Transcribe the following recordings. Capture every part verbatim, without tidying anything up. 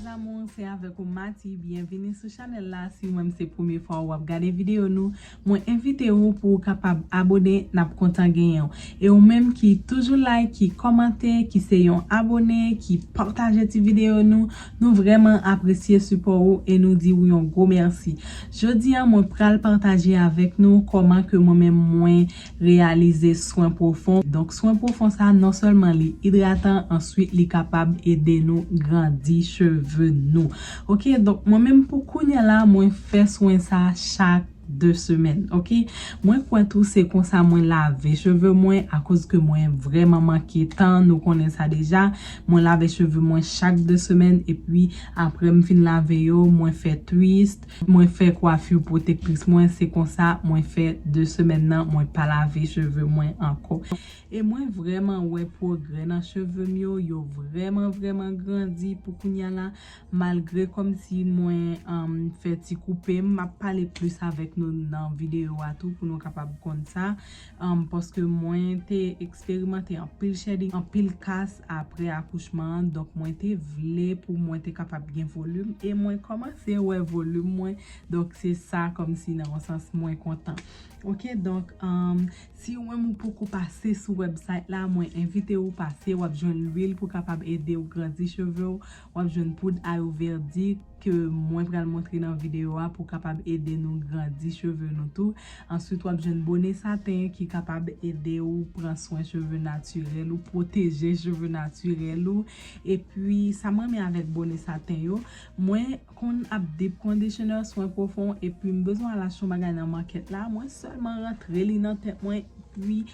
Amour, se avèk ou Mati. Byenvini sou chanèl la. Si ou menm se premye fwa w ap gade videyo nou, mwen envite ou pou w kapab abone, n ap kontan genyen w. E ou menm ki toujou like, ki kòmante, ki se yon abone, ki pataje ti videyo nou, nou vrèman apresye sipò ou e nou di ou yon gwo mèsi. Jodi a, mwen pral pataje avèk nou kòman ke mwen menm mwen reyalize swen pwofon. Donk, swen pwofon sa, non sèlman li idratan, answit li kapab ede nou grandi cheve nou. Oke, donk mwen menm pou kounye a la, mwen fè swen sa chak de semèn, oke? Mwen kwè tou se konsa mwen lave cheve mwen, akoz ke mwen vrèman manke tan, nou konnen sa deja. Mwen lave cheve mwen chak de semèn, epi apre m fin lave yo, mwen fè twist, mwen fè kwafi pwotektris mwen, se konsa mwen fè de semèn nan, mwen pa lave cheve mwen ankò. E mwen vrèman wè pwogrè nan cheve m yo, yo vrèman, vrèman grandi pou kounye a la, malgre kòmsi mwen, um, fè ti koupe, m ap pale plis avèk nou nan videyo a tou pou nou kapab konn sa, um, paske mwen te eksperimante anpil shedding, anpil kas apre akouchman an, donk mwen te vle pou mwen te kapab gen volim, e mwen kòmanse wè volim mwen, donk se sa kòmsi nan yon sans mwen kontan. Oke, donk, um, si ou menm ou poko pase sou website la, mwen envite ou pase, w ap jwenn lwil pou kapab ede ou grandi cheve w, w ap jwenn poud Ayurvedic ke mwen pral montre nan videyo a pou kapab ede nou grandi cheve nou tou. Answit, w ap jwenn bone saten ki kapab ede ou pran swen cheve natirèl ou, pwoteje cheve natirèl ou. Epi, sa m renmen avèk bone saten yo, mwen konn ap deep conditioner, swen pwofon, epi m bezwen al achte yon bagay nan makèt la, mwen sèlman rantre li nan tèt mwen, epi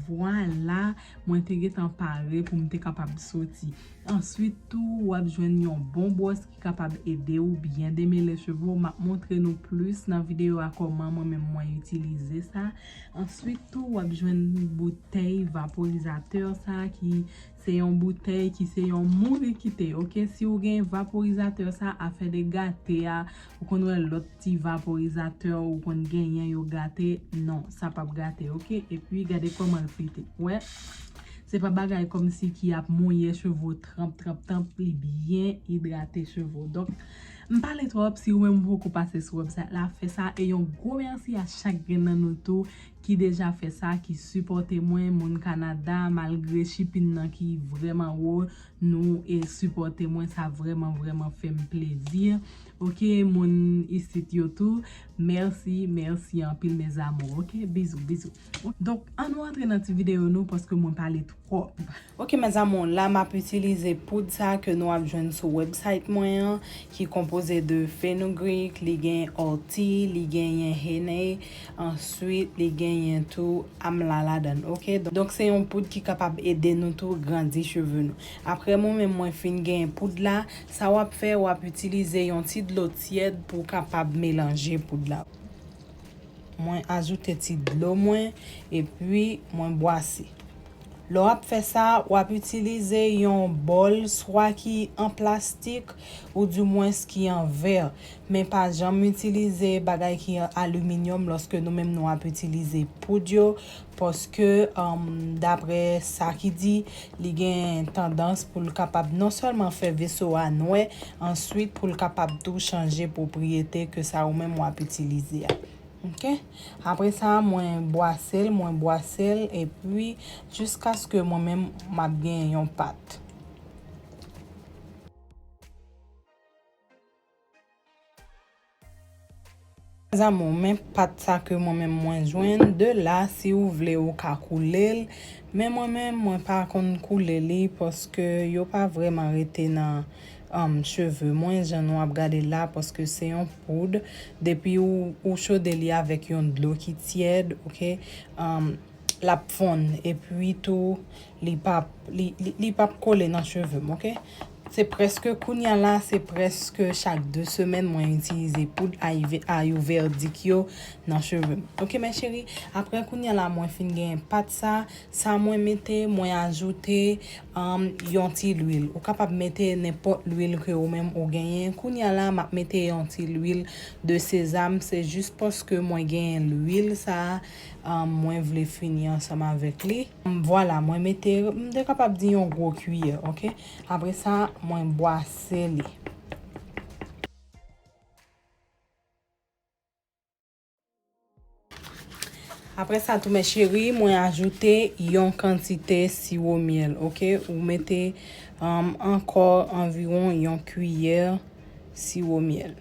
vwala, mwen te gentan pare pou m te kapab soti. Answit tou, w ap jwenn yon bon bwòs ki kapab ede ou byen demele cheve w. M ap montre nou plis nan videyo a kòman mwen menm mwen itilize sa. Answit tou, w ap jwenn boutèy vaporizatè sa ki se yon boutèy ki se yon mouri kite, oke? Si ou gen vaporizatè sa, afè de gate a, ou konn wè lòt ti vaporizatè ou konn genyen yo gate, non, sa p ap gate, oke? Epi gade kòman l flite. Wè, se pa bagay kòmsi ki ap mouye cheve w tranp, tranp, tranp, li byen idrate cheve w. Donk, m pale twòp, si ou menm ou poko pase sou website la, fè sa, e yon gwo mèsi a chak grenn nan nou tou ki deja fè sa, ki sipòte mwen, moun Kanada, malgre shipping nan ki vrèman wo, nou e sipòte mwen, sa vrèman, vrèman fè m plezi. Oke, moun isit yo tou, mèsi, mèsi anpil, mes amours. Oke, bizou, bizou. Donk, ann nou antre nan ti videyo nou, paske mwen pale twòp. Oke, mes amours, la m ap itilize poud sa ke nou ap jwenn sou website mwen an, ki konpoze de fenugreek, li gen orti, li genyen henna, answit li genyen tou amla ladan l, oke? Donk, se yon poud ki kapab ede nou tou grandi cheve nou. Apre mwen menm mwen fin genyen poud la, sa w ap fè, w ap itilize yon ti dlo tyèd pou w kapab melanje poud la. Mwen ajoute ti dlo mwen, epi mwen bwase. Lè w ap fè sa, w ap itilize yon bòl swa ki an plastik oudimwens ki an vè, men pa janm itilize bagay ki an aliminyòm lòske nou menm nou ap itilize poud yo, paske, um, daprè sa ki di, li gen tandans pou l kapab non sèlman fè veso a nwè, answit pou l kapab tou chanje pwopriyete ke sa ou menm w ap itilize a. Oke? Apre sa, mwen bwase l, mwen bwase l, epi jiskaske mwen menm m ap gen yon pat. Mes amours, men pat sa ke mwen menm mwen jwenn. De la, si ou vle, ou ka koule l. Men mwen menm, mwen pa konn koule li paske yo pa vrèman rete nan, um, cheve mwen, jan nou ap gade la, paske se yon poud. Depi ou, ou chode li avèk yon dlo ki tyèd, oke, um, l ap fonn. Epi tou, li p ap, li, li, li p ap kole nan cheve m, oke? Se prèske kounye a la, se prèske chak de semèn mwen itilize poud Ayurve-, Ayurvedic yo nan cheve m. Oke, mes chéries, apre kounye a la, mwen fin gen pat sa, sa mwen mete, mwen ajoute, um, yon ti lwil. Ou kapab mete nenpòt lwil ke ou menm ou genyen. Kounye a la, m ap mete yon ti lwil de sezam, se jis paske mwen genyen lwil sa a, um, mwen vle fini ansanm avèk li. Vwala, mwen mete, m te kapab di yon gwo kiyè, oke? Apre sa, mwen bwase li. Apre sa tou, mes chéries, mwen ajoute yon kantite siwo myèl, oke? Ou mete, um, ankò anviwon yon kiyè siwo myèl.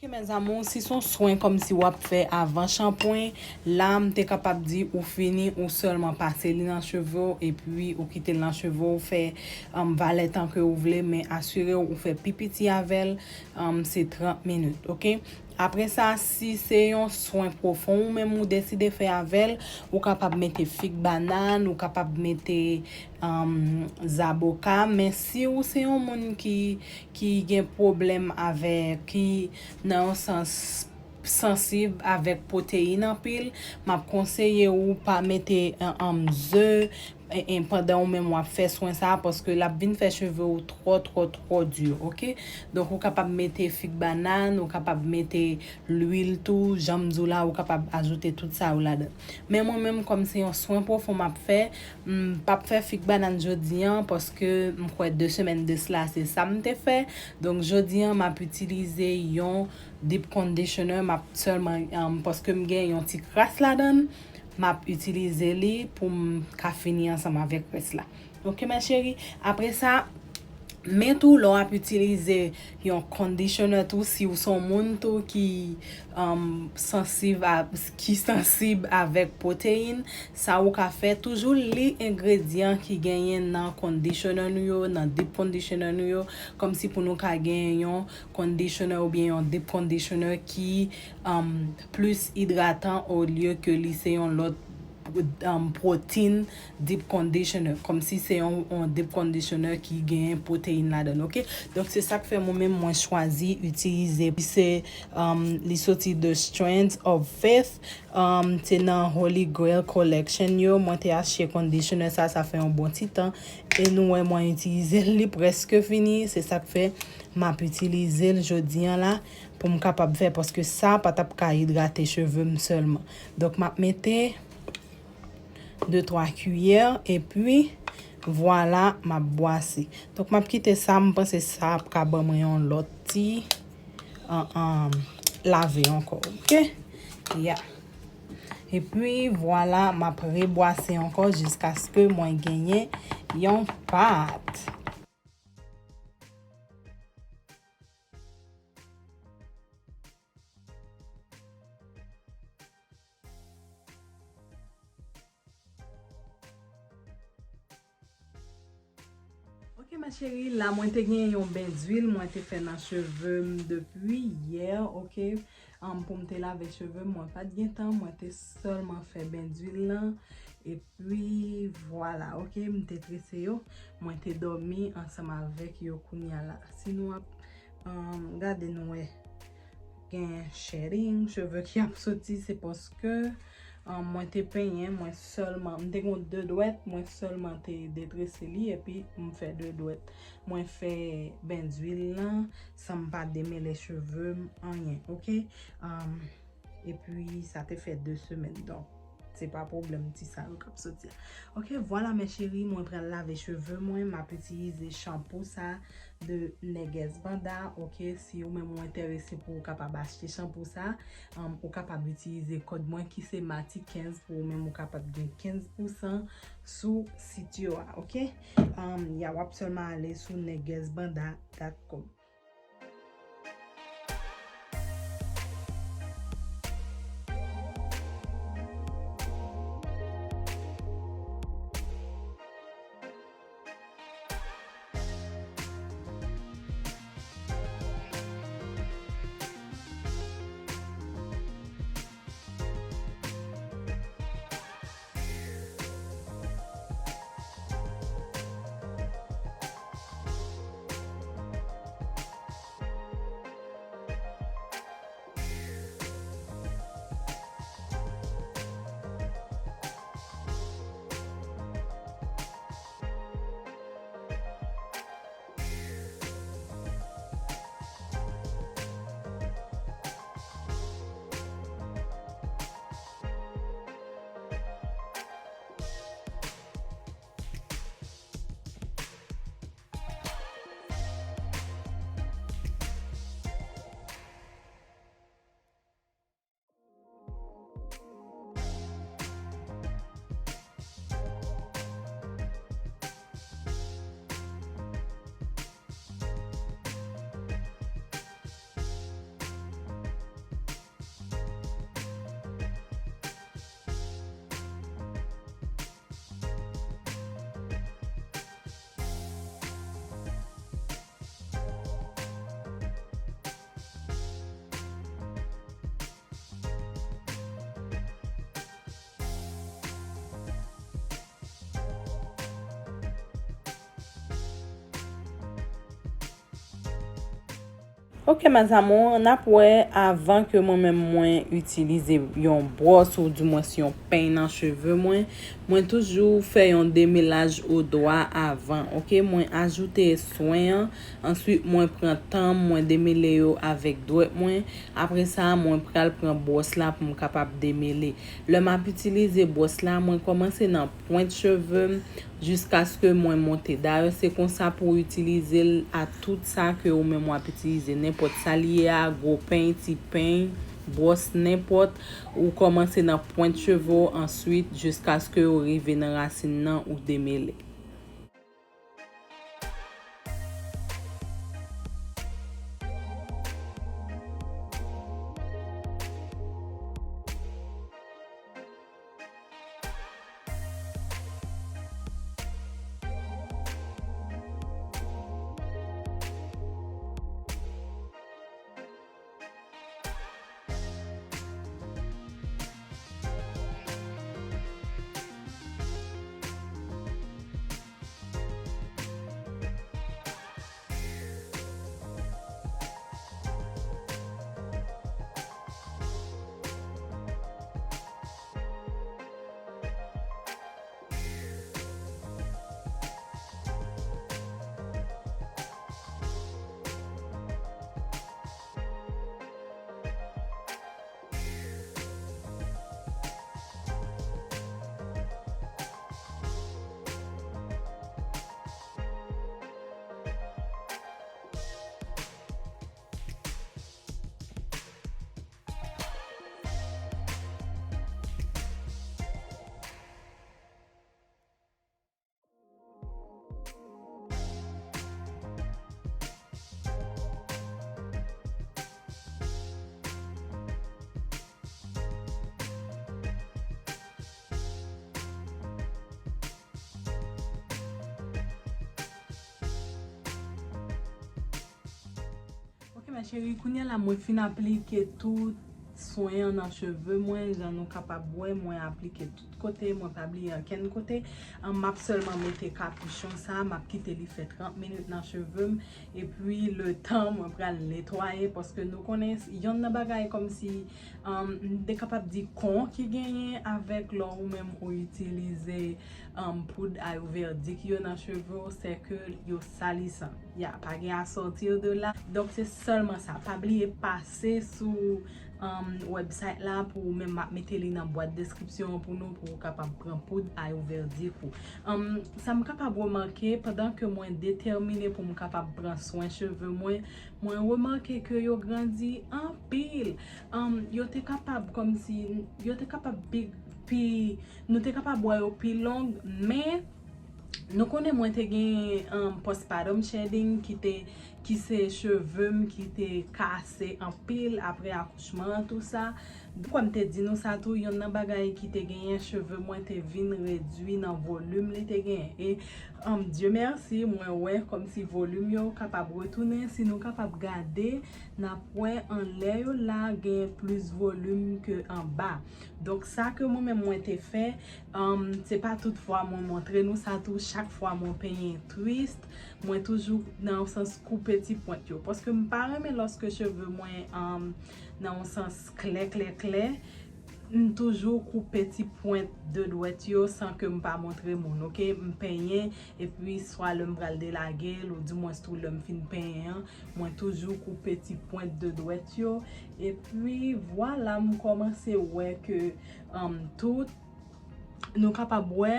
Ok, mes amours, si se yon swen kòmsi w ap fè avan chanpwen, la, m te kapab di ou fini, ou sèlman pase li nan cheve w, epi ou kite l nan cheve w, fè, um, valè tan ke ou vle, men asire w ou fè pi piti avè l, um, se trant minit, oke? Apre sa, si se yon swen pwofon ou menm ou deside fè avè l, ou kapab mete fig banann, ou kapab mete, um, zaboka, men si ou se yon moun ki ki gen pwoblèm avèk, ki nan yon sans sansib avèk pwoteyin anpil, m ap konseye ou pa mete, um, ze, e, e, pandan ou menm w ap fè swen sa a, paske l ap vin fè cheve w twò, twò, twò di, oke? Donk, ou kapab mete fig banann, ou kapab mete lwil tou, jan m di w la, ou kapab ajoute tout sa yo ladan. Men mwen menm, kòm se yon swen pwofon m ap fè, m p ap fè fig banann jodi a, paske m kwè de semèn de sila, se sa m te fè. Donk, jodi a, m ap itilize yon deep conditioner, m ap sèlman, um, paske m gen yon ti kras ladan l, m ap itilize li pou m ka fini ansanm avèk rès la. Oke, mes chéries? Apre sa, men tou, lè w ap itilize yon conditioner tou, si w se yon moun tou ki, um, sansib a, ki sansib avèk pwoteyin, sa ou ka fè, toujou li engredyan ki genyen nan conditioner nou yo, nan deep conditioner nou yo, kòmsi pou nou ka genyen yon conditioner oubyen yon deep conditioner ki, um, plis idratan olye ke li se yon lòt, um, protein deep conditioner. Kòmsi se yon, yon deep conditioner ki gen pwoteyin ladan l, oke? Donk, se sa k fè mwen menm mwen chwazi itilize. Se, um, li soti de Strands of Faith, um, te nan Holy Grail Collection yo. Mwen te achte conditioner sa, sa fè yon bon ti tan. E nou wè mwen itilize l, li prèske fini. Se sa k fè m ap itilize l jodi a la pou m kapab fè, paske sa pa t ap ka idrate cheve m sèlman. Donk, m ap mete de twa kiyè, epi vwala, m ap bwase. Donk, m ap kite sa, m panse sa ap ka ban mwen yon lòt ti, an, an, lave ankò, oke? Ya. Epi, vwala, m ap rebwase ankò jiskaske mwen genyen yon pat. Ok, ma chérie, la mwen te gen yon ben d'huile mwen te fè nan cheve m depi yè, ok? An, pou m te lave cheve m, mwen pa t gen tan, mwen te sèlman fè ben d'huile lan. Epi, vwala, ok, m te trese yo, mwen te dòmi ansanm avèk yo kounya la. Si nou ap, an, gade nou wè, gen shedding, cheve ki ap soti, se paske, an, mwen te penyen, mwen sèlman, m te gen de dwèt, mwen sèlman te detrese li, epi m fè de dwèt. Mwen fè ben d'huile lan, san m pa demele cheve m, anyen, ok? An, epi, sa te fè de semèn, donk, se pa pwoblèm ti sa yo k ap soti a. Ok, vwala, mes chéries, mwen pral lave cheve mwen, m ap itilize chanpou sa de Nègès Banda, ok? Si ou menm ou enterese pou ou kapab achte chanpou sa, um, ou kapab itilize kòd mwen ki se Mati kenz pou ou menm ou kapab gen kenz pousan sou sit yo a, ok? Um, ya, w ap sèlman ale sou nègès banda dot com. Ok, mes amours, n ap wè avan ke mwen menm mwen itilize yon bwòs ou dimwens yon peny nan cheve mwen, mwen toujou fè yon demilaj o dwa avan, ok? Mwen ajoute swen an, answit mwen pran tan m, mwen demele yo avèk dwèt mwen, apre sa mwen pral pran bwòs la pou m kapab demele. Lè m ap itilize bwòs la, mwen kòmanse nan pwent cheve m, jiskaske mwen monte. Dayè, se konsa pou w itilize l a tout sa ke ou menm w ap itilize. Nenpòt sa l ye a, gwo peny, ti peny, bwòs, nenpòt. Ou kòmanse nan pwent cheve w, answit, jiskaske ou rive nan rasin nan, ou demele. Ok, ma chérie, kounye a la, mwen fin aplike tout swen an nan cheve mwen, jan nou kapab wè, mwen aplike tout kote, mwen pa bliye ankenn kote. An, m ap sèlman mete kapichon sa, m ap kite li fè trant minit nan cheve m, epi letan mwen pral netwaye, paske nou konnen s-, yonn nan bagay kòmsi, um, m te kapab di kon ki genyen avèk lè ou menm ou itilize, um, poud ayouverdik yo nan cheve w, se ke yo salisan. Ya, pa gen à sortir de là. Donk, se sèlman sa. Pa bliye pase sou, um, website la pou ou menm, m ap mete li nan bwat deskripsyon an pou nou, pou ou kapab pran poud ayouverdik ou. Um, sa m kapab remake, pandan ke mwen detèmine pou m kapab pran swen cheve mwen, mwen remake ke yo grandi anpil. Um, yo te kapab kòmsi, yo te kapab pi, pi, nou te kapab wè yo pi long, men nou konnen mwen te gen, um, postpartum shedding ki te, ki se cheve m ki te kase anpil apre akouchman an, tou sa. Kòm m te di nou sa tou, yonn nan bagay ki te genyen, cheve mwen te vin redui nan volim li te genyen. E, um, Dieu merci, mwen wè kòmsi volim yo kapab retounen. Si nou kapab gade, n ap wè anlè yo la gen plis volim ke anba. Donk, sa ke mwen menm mwen te fè, um, se pa tout fwa mwen montre nou sa tou, chak fwa mwen penyen twist, mwen toujou nan yon sans koupe ti pwent yo. Paske m pa renmen lòske cheve mwen, um, nan yon sans klè, klè, klè, m toujou koupe ti pwent de dwèt yo san ke m pa montre moun, ok? M penyen, epi swa lè m pral delage l, ou dimwens tou lè m fin penyen an, mwen toujou koupe ti pwent de dwèt yo. Epi, vwala, m kòmanse wè ke, um, tout, nou kapab wè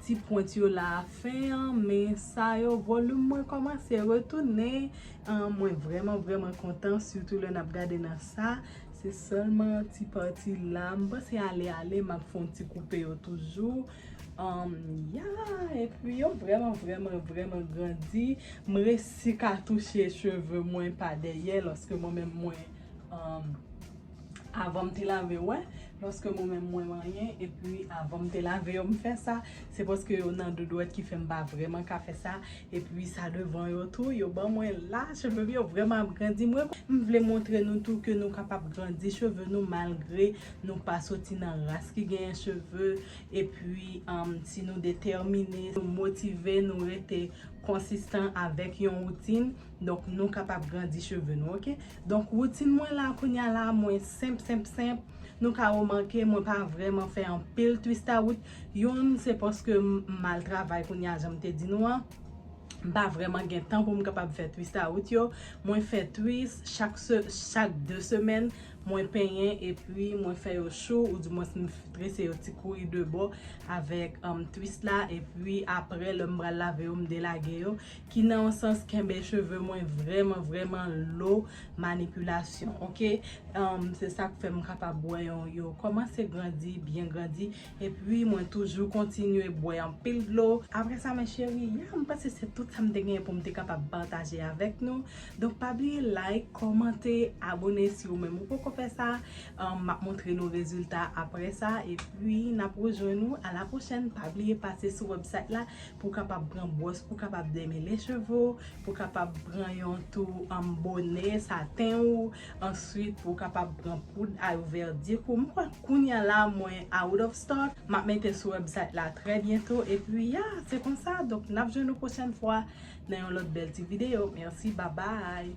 ti pwent yo la a fen an, men sa yo, volim mwen kòmanse retounen. Um, mwen vrèman, vrèman kontan, sitou lè n ap gade nan sa. Se sèlman ti pati la. M panse ale, ale, m ap fè yon ti koupe yo toujou. Um, ya, epi yo vrèman, vrèman, vrèman grandi. M resi ka touche cheve mwen pa dèyè, lòske mwen menm mwen, um, avan m te lave, wè, Paske mwen menm mwen manyen, epi avan m te lave yo m fè sa, se paske yo nan doudwèt ki fè m pa vrèman ka fè sa, epi sa devan yo tou, yo ban mwen la, cheve m yo vrèman ap grandi. Mwen, m vle montre nou tou ke nou kapab grandi cheve nou malgre nou pa soti nan ras ki genyen cheve, epi um, si nou detèmine, nou motive, nou rete konsistan avèk yon woutin, donk nou kapab grandi cheve nou, oke? Donk woutin mwen la kounye a la, mwen senp, senp, senp. Nou ka remake, mwen pa vrèman fè anpil twist a wout. Youn, se paske m m al travay kounye a, jan m te di nou an. M pa vrèman gen tan pou m kapab fè twist a wout yo. Mwen fè twist chak, se, chak de semèn. Mwen penyen epi mwen fè yo cho, oudimwens m trese yo ti kouri de bò avèk um, twist la. Epi apre, lè m pral lave yo, m delage yo. Ki nan yon sans kenbe cheve mwen vrèman, vrèman lo manipilasyon, oke? Um, se sa k fè m kapab wè yo, yo kòmanse grandi, byen grandi. Epi mwen toujou kontinye bwè anpil dlo. Apre sa, mes chéries, ya, m panse se tout sa m te genyen pou m te kapab pataje avèk nou. Donk, pa bliye like, kòmante, abone si ou menm ou poko fè sa. Um, m ap montre nou rezilta apre sa. Epi, n ap rejwenn nou a la pwochèn. Pa bliye pase sou website la pou w kapab pran bwòs, pou w kapab demele cheve w, pou w kapab pran yon tou um, bonè, saten ou. Answit, pou w kapab pran poud Ayurvedic ou. M kwè kounye a la, mwen out of stock. M ap mete sou website la trè byento. Epi, ya, se konsa. Donk, n ap jwenn nou pwochèn fwa nan yon lòt bèl ti videyo. Mèsi, babay.